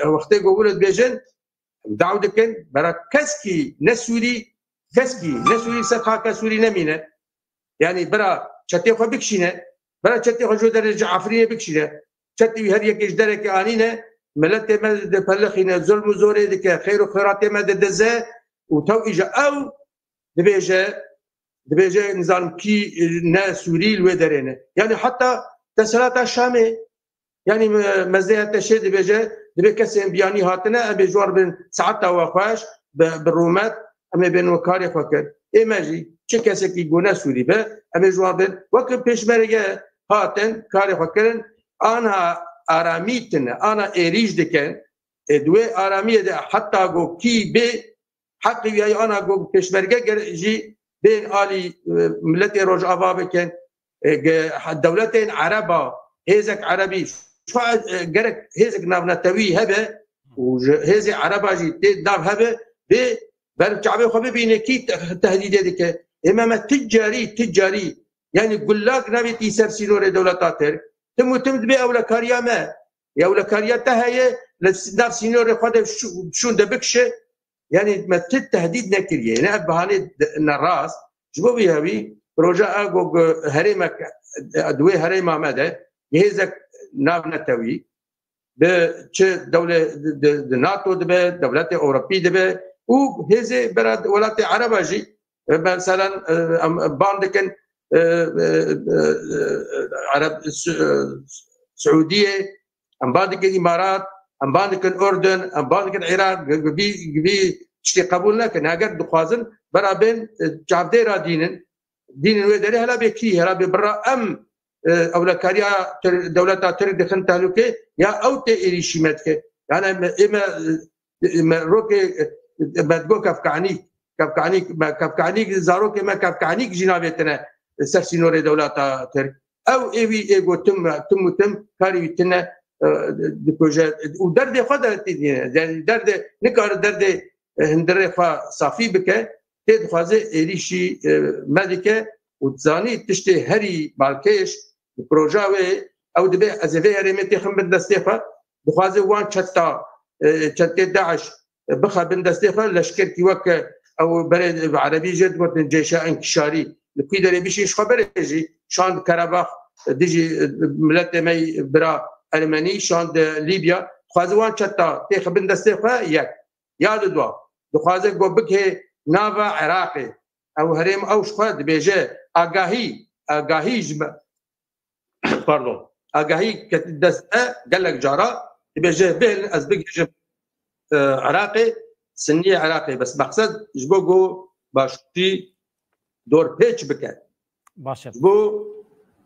e, wextê ku wir dibêjin, em daw dikin, bera keskî ne Sûrî, keskî ne Sûrî ser xaka Sûrî nemîne. Yanî bira çetê xwe bikişîne, bira çetê xwe ji derê ji Efrînê bikişîne. Çetê wî her yekê ji derekê anîne, miletê me dipelixîne, zulm û zorê dike, xêr û xêratê me didize û tew îja ew dibêje, dibêje nizanim kî ne Sûrî li wê derê ne. Yanî heta desthilata Şamê, yanî me-, mezdeyê Teşê dibêje, dibê kesên biyanî hatine, em ê ji wan bin saeta we xweş, bi, bi rûmet, em ê bên we karê xwe kir. Ê me jî, çi kesekî ku ne Sûrî be, em ê ji wan bin. Wek pêşmerge hatin, karê xwe kirin, ana aramî tine, ana êrîş dikin. Ê, di wê aramiyê de heta ku kî bê, heqê wî ye ana ku pêşmerge ger-, jî bên alî, e, miletê Rojava bikin. E, ge-, ha-, dewletên Ereba, hêzek Erebî, şfa-, e, gerek hêzek navnetewî hebe û ji hêzê Ereba jî tê nav hebe, bê ber çavê xwe bibîne kî te-, tehdîdê dike. Ê me, me ti carî, ti carî Yanî gulak navêtî ser sînorê dewleta Tirk. Tim û tim dibê ewlekariya me. Ya ewlekariya te heye, li s-, nav sînorê xwe de şû-, şûn de bikişe. Yanî me ti tehdîd nekiriye. Yanî ev bihanê de-, ne rast. Ji bo vî hewî proje a go, go herêmek, di wê herêma me de hêzek nav netewî bi çi dewle-, di, di, di NATO dibe, dewletê Ewropî dibe û hêzê bera welatê Ereba jî, e, meselan, e, em ban dikin, e, e, e, e, Ereb, Su-, e, Siûdiyê, em ban dikin Îmarat, em ban dikin Urdun, em ban dikin Iraq, gi-, gi-, vî, vî tiştê qebûl nekin. Heger dixwazin, bera bên, e, çavdêra dînin, dînin wê derê hela bê kî, hela bê birra em, e, ewlekariya Tir-, dewleta Tirk dixin tehlûkê, ya ew tê êrîşî me dike. Yani me, ê me, e, me rokê, e, me digo kevkanîk, kevkanîk, me kevkanîk, zarokê me kevkanîk jî navêtine ser sînorê dewleta Tirk. Ew ê wî ê gotin me, tim û tim karî wî tine, e, dikuje. Û derdê xwe de tînîne. Yani derdê, nikare derdê, e, hundirê xwe safî bike, tê dixwaze êrîşî, e, me dike û dizanî tiştê herî balkêş bi proja wê, ew dibe ez ê vê herêmê têxim bin destê xwe, dixwaze wan çeta, e, çetê DAIŞ, e, bixe bin destê xwe, leşkerkî weke ew berê bi erebî jê digotin cêşa inkişarî, li kû derê bişî ji xwe berê jî şand Karabax, e, dijî, e, miletê me bira Ermenî, şand, e, Lîbya, dixwaze wan çeta têxibin destê xwe yek. Ya di dua, dixwaze ku bigihê nava Iraqê. Ew herêm ew ji xwe dibêje agahî, agahî ji me, pardon, agahî ketî dest me gelek cara, dibêje bihêlin ez bigihîjim, e, Iraqê, Sinniyê Iraqê. Bes mexsed ji bo ku başûrî dorpêç bike. Baş e. Ji bo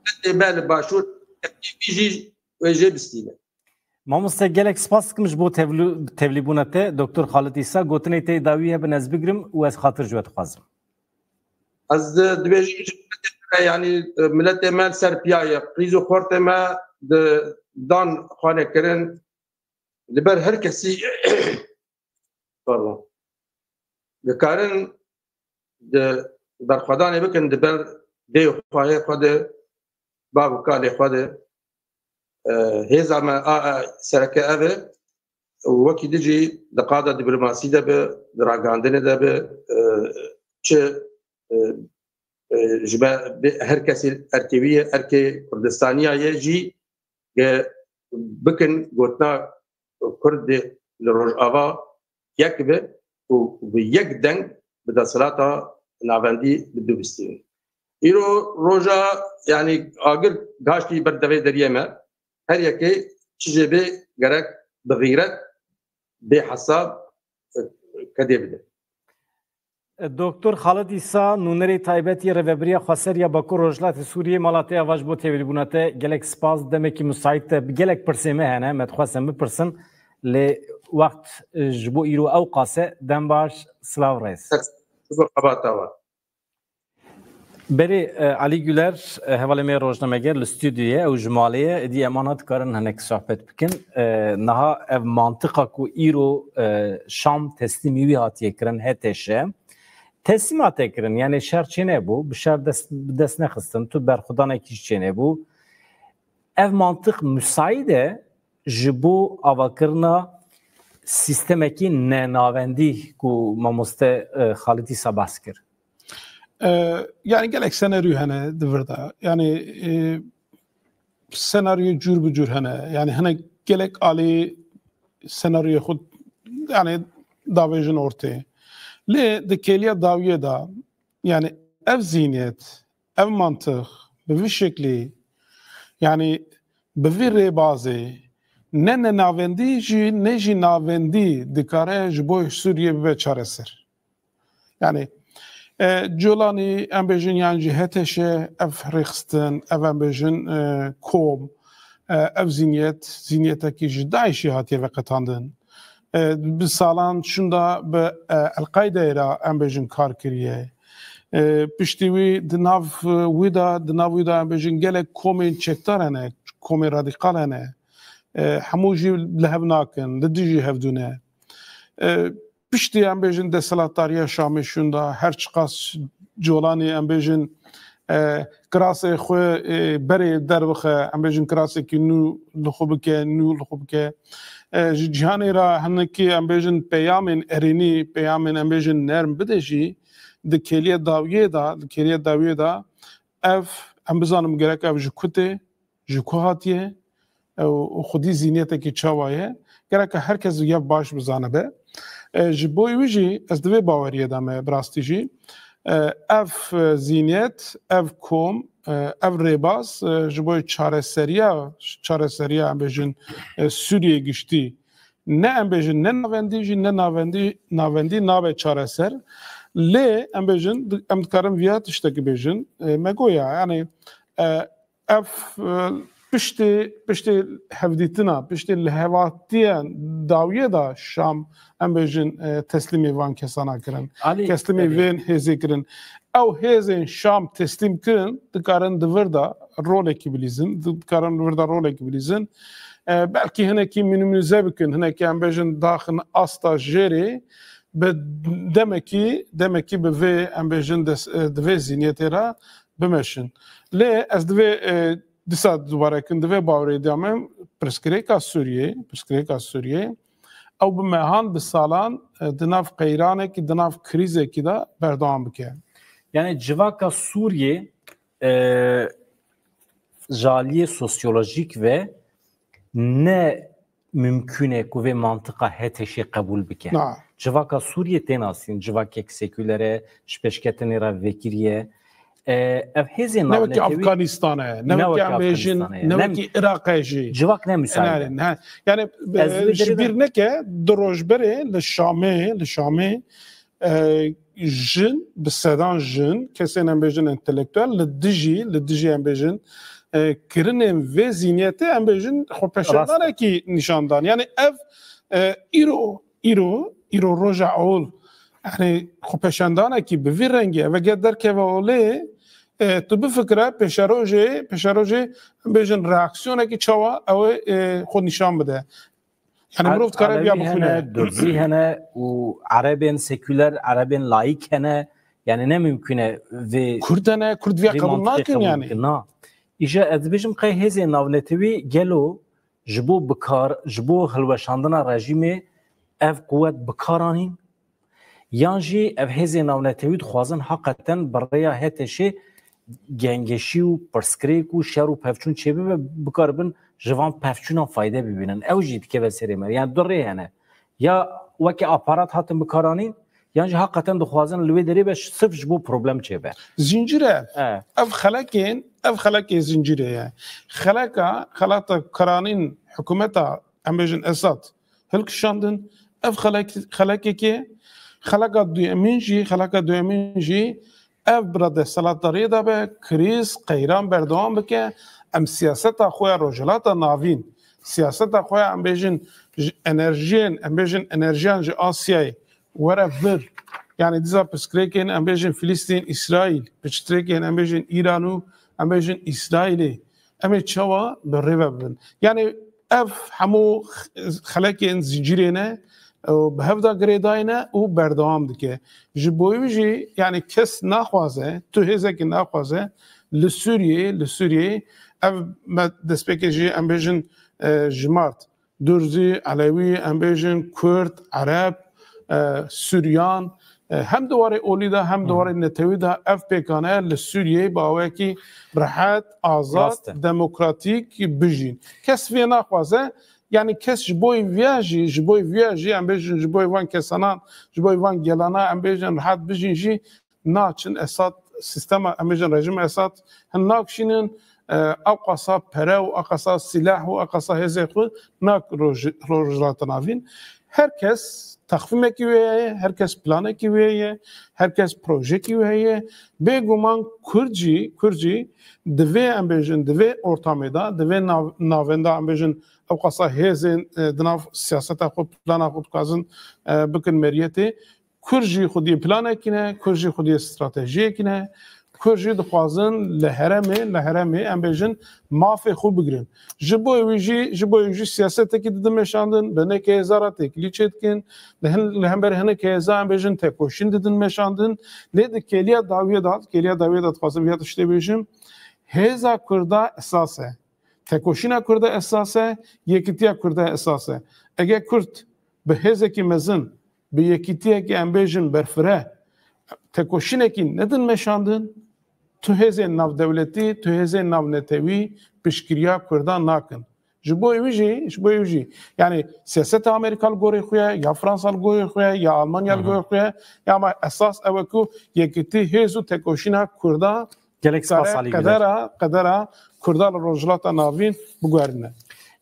destê me li başûr, wî jî wê jê bistîne. Mamoste, gelek spas dikim ji bo tevlû-, tevlîbûna te. Doktor Xalid Îsa, gotinê te yê dawî hebin ez bigrim û ez xatir ji we dixwazim. Ez di-, dibêjim ji miletê me, yanî, e, miletê me li ser piya ye. Qîz û xortê me di dan xwanekirin. Li ber her kesî, pardon, dikarin di berxwedanê bikin di ber dê û xwahê xwe de, bav û kalê xwe de. E, hêza me a, a sereke ev e. Û wekî din jî di qada diplomasî de be, di ragihandinê de be, e, çi, e, e, ji me bê her kesî erkê wî ye, erkê Kurdistaniya ye jî, e, bikin gotina Kurd li Rojava yek be û bi yek deng bi desthilata navendî bibistînin. Îro roja, yanî agir gaştî ber devê deriyê me, her yekê çi jê bê gerek bi xîret, bê hesab, e, kedê bide. Doktor Xalid Îsa, nûnerê taybet yê Rêvebiriya Xweser ya Bakur Rojhilatê Sûriyê, mala te ava ji bo tevlîbûna te. Gelek spas, demekî musaît te. Gelek pirsê me hene, me dixwest em bipirsin. Lê wext, e, ji bo îro ew qas e. Dem baş, silav rêz. Şukür, xebata we. Berê, e, Elî Guler, e, hevalê me rojnameger li stûdyoyê ye, ew ji malê ye, êdî em ana dikarin hinek sohbet bikin. E, niha ev mantiqa ku îro, e, Şam teslîmî wî hatiye kirin, H T Ş, teslîma te kirin, yanî şer çênebû, bi şer dest, bi dest nexistin, tu berxwedanekî jî çênebû. Ev mantiq musaîd e ji bo avakirina sîstemekî nenavendî ku mamoste, e, Xalid Îsa behs kir? E, yani gelek senaryo hene di vir de. Yani, e, senaryo cûr bi cûr hene. Yani hene gelek alî senaryoyê xwe, yani davêjin ortê. Lê di kêliya dawiyê de, yani ev zihniyet, ev mantiq bi vî şeklî, yani bi vî rêbazê ne nenavendî jî ne jî navendî dikare ji bo Sûriyê bibe çareser. Yani, e, Colanî, em bêjin, yan jî H T Ş, ev rêxistin, ev, em bêjin, e, kom, e, ev zîniyet, zîniyetekî ji DAIŞ'î hatiye veqetandin. E, bi salan şûnda bi, e, El-Qaydeyê re, em bêjin, kar kiriye. E, piştî wî di nav, e, wî de, di nav wî de, em bêjin, gelek komên çekdar hene, komên radîkal hene. E, hemû jî li hev nakin, li dijî hevdû ne. E, piştî, em bêjin, desthilatdariya Şamê şûnda, her çiqas Colanî, em bêjin, e, kirasê xwe, e, berê derbixe, em bêjin kirasekî nû li xwe bike, nû li xwe bike. E, ji cîhanê re hinekî, em bêjin, peyamên erênî, peyamên, em bêjin, nerm bide jî, di kêliye dawiyê de, di kêliye dawiyê de ev, em bizanin gerek ev ji ku tê, ji ku hatiye, e, û xwedî zîniyetekî çawa ye, gerek her kes yev baş bizanibe. E, ji bo wî jî ez di vê baweriyê de me, bi rastî jî. E, ev, e, zîniyet, ev kom, e, ev rêbaz, e, ji bo çareseriya, çareseriya, em bêjin, e, Sûriyê giştî, ne, em bêjin, ne navendî jî, ne navendî, navendî nabe çareser. Lê, em bêjin, di-, em dikarin viya tiştekî bêjin. E, me goya, yani, e, ev, e, piştê, piştê hevdîtina, piştê li hevatiya dawiyê de Şam, em bêjin, e, teslîmê van kesana kirin. Alî, Teslîmê tabii. vên hêzê kirin. Ew hêzên Şam teslîm kirin, dikarin di vir de rolekî bilîzin, di-, dikarin di vir de rolekî bilîzin. E, belkî hinekî minimize bikin, hinekî, em bêjin, daxin asta jêrê, bi demekî, demekî bi vê, em bêjin, des-, e, di vê zîniyetê re bimeşin. Lê ez di vê, e, dîsa dubare kin, di vê bawerê de me, pirsgirêka Sûriyê, pirsgirêka Sûriyê, ew bi mehan, bi salan, e, di nav qeyranekî, di nav krîzekî de berdewam bike. Yani civaka Sûriyê, e, ji aliyê sosyolojîk ve ne mimkûn e ku vê mantiqa H T Ş'ê qebûl bike. Na. Civaka Sûriyê tê nasîn, civakek sekûler e, ji pêşketinê re vekirî ye. E, ev hêzên Ne wekî navnetewî Afganistan e, ne Ne wekî wekî em bêjin, Afganistan e. ne Ne wekî Iraq e jî. Civak ne müsait e. Yani, he. Yani, Ez e, vê ji derê bîr de neke, du roj berê li Şamê, li Şamê, e, jin, bi sedan jin, kesên em bêjin entelektuel, li dijî, li dijî em bêjin, e, kirinên vê zîniyetê em bêjin xwepeşandanekî nîşan dan. Yani ev, e, îro, îro, îro roja ol, yani xwepeşandanekî bi vî rengî ev eger derkeve olê, e, tu bifikire pêşerojê, pêşerojê em bêjin reaksiyonekî çawa ew ê, e, xwe nîşan bide. Yani mirov dikare viya Elewî bixwîne. hene, Durzî hene û Erebên seküler, Erebên laîk hene. Yani ne mümkün e vê Kurd hene, Kurd viya vê qebûl mantiqê nakin qebûl yani. bikin. Na. Îja ez dibêjim qey hêzên navnetewî gelo ji bo bikar, ji bo hilweşandina rejîmê ev quwet bikaranîn? Yan jî ev hêzên navnetewî dixwazin heqeten bi rêya H T Ş'ê gengeşî û pirsgirêk û şer û pevçûn çêbibe, bikaribin ji van pevçûnan fayde bibînin. Ew jî dikeve serê me. Yani du rê hene. Ya weke aparat hatin bikaranîn, yan jî heqeten dixwazin li wê derê be sirf ji bo problem çêbe. Zincîr e. E. Ev xelekên, ev xelekê zincîrê ye. Xeleka, xelata karanîn hikûmeta, em bêjin Esad, hilkişandin. Ev xelek-, xelekekê, xeleka duyemîn jî, xeleka duyemîn jî ev bira desthilatdariyê de be, krîz, qeyran berdewam bike. Em siyaseta xwe ya Rojhilata Navîn, siyaseta xwe ya, em bêjin, ji enerjiyên, em bêjin enerjiyan ji Asyayê were vir. Yani dîsa pirsgirêkên, em bêjin, Filistîn, Îsraîl, pirsgirêkên, em bêjin, Îran û, em bêjin, Îsraîlê. Em ê çawa bi rê ve bibin? Yani ev hemû xelekên zincîrê ne û bi hev de girêdayî ne û berdewam dike. Ji bo wî jî, yani kes naxwaze, tu hêzekî naxwaze li Sûriyeyê, li Sûriyeyê ev me destpêkê jî em bêjin, e, jimart. Durzî, Elewî, em bêjin Kurd, Ereb, e, Suryan, e, hem di warê olî de hem di warê netewî de ev pêkane li Sûriyeyê bi awayekî rehet, azad, Rast e. demokratîk bijîn. Kes vê naxwaze, yani kes ji bo viya jî, ji bo viya jî, em bêjin ji bo van kesanan, ji bo van gelana, em bêjin rehet bijîn jî, naçin Esad, sîstema, em bêjin rejîma Esad hin nakişînin, e, ew qasa pere û ew qasa sîlah û ew qasa hêzê xwe nak Roj-, Rojhilata Navîn. Her kes texmîmekî wê ye, her kes planekî wê ye, her kes projekî wê ye. Bêguman Kurd jî, Kurd jî di vê, em bêjin, di vê ortamê de, di vê nav-, navenda, em bêjin, ew qasa hêzên, e, di nav siyaseta xwe, plana xwe dixwazin, e, bikin meriyetê. Kurd jî xwediyê planekî ne, Kurd jî xwediyê stratejiyekî ne. Kurd jî dixwazin li herêmê, li herêmê em bêjin mafê xwe bigirin. Ji bo wî jî, ji bo wî jî siyasetekî didin meşandin, bi hinek hêza re têkilî çêdikin, li hin-, li hember hinek hêza em bêjin tekoşîn didin meşandin. Lê di kêliya dawiyê de, kêliya dawiyê de dixwazim viya tiştê bêjim, hêza Kurda esas e. Tekoşîna Kurda esas e, yekîtiya Kurda esas e. Eger Kurd bi hêzekî mezin, bi yekîtiyekî em bêjin berfireh, tekoşînekî nedin meşandin, tu hêzên navdewletî, tu hêzên navnetewî piştgiriya Kurdan nakin. Ji bo wî jî, ji bo wî jî, yani siyaseta Amerîka li gorî xwe ye, ya Fransa li gorî xwe ye, ya Almanya li gorî xwe ye, ya ama esas ew e ku yekîtî hêz û tekoşîna Kurda Gelek spas Alî Güler. Qedera, qedera Kurda li Rojhilata Navîn biguherîne.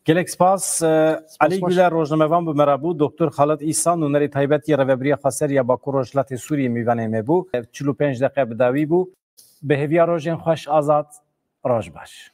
Gelek spas, e, Alî Güler rojnamevan bi me re bû. Doktor Xalid Îsa, nûnerê taybet yê Rêvebiriya Xweseriya Bakur Rojhilatê Sûriyê mêvanê me bû. Çil û pênc deqe bi dawî bû. Bi hêviya rojên xweş, azad, roj baş.